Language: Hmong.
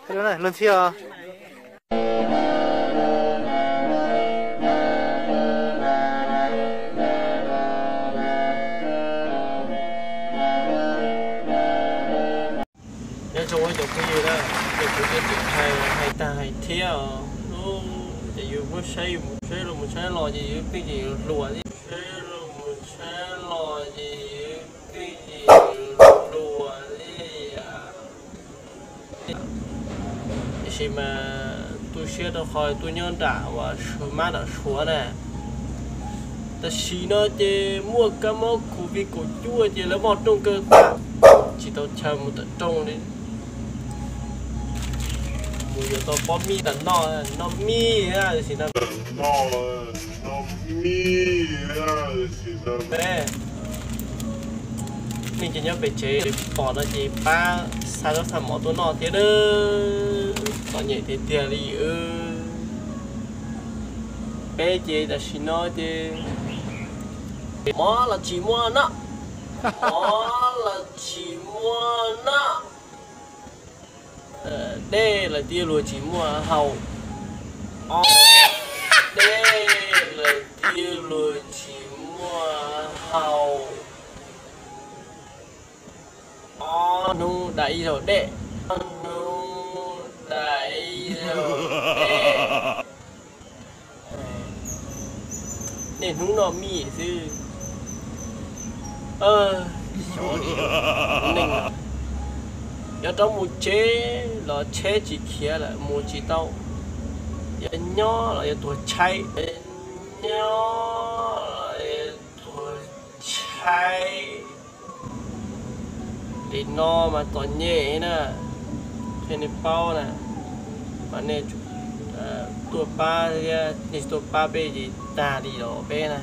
Luag ntxhi os. Nyob zoo ib cov phooj ywg na, ces kuv twb tseem hais, hais tag hais thiab os. Ces yus muab saib, yus mus saib los mus saib los ces yus pheej tseem hluas li. Saib los mus saib los ces yus pheej tseem hluas li. Tiam sis mas tu siab rau qhov tuaj nyob nram uas Suav, mab nram Suav na. Tam sim no ces muaj kab mob covid kaum cuaj ces lawv muaj rooj kaw tas, tsis tau chaw mus tom rooj li. Mus yuav tau pob mij tas noj, noj mij tam sim no. Nej cov nyob pem tsev pom no ces pab xa zaub xa mov tuaj noj thiab nawb. Txom nyem tiag tiag li. Peb ces tam sim no ces mov los tsis muaj noj, mov los tsis muaj noj. Dej los twb luag tsis muaj haus. Dej los twb luag tsis muaj haus. Ob hnub da ib zaug dej, ob hnub da ib zaug dej. Niaj hnub noj mij xwb. Xyov li, neeg yuav rov mus tsev los tsheb tsis khiav lawm mus tsis tau, yuav nyob los yuav tuag tshaib, nyob los yuav tuag tshaib. Li no mas txom nyem na, thiab nej paub na, mas nej tuaj pab thiab, nej tsis tuaj pab peb ces tag li los peb na.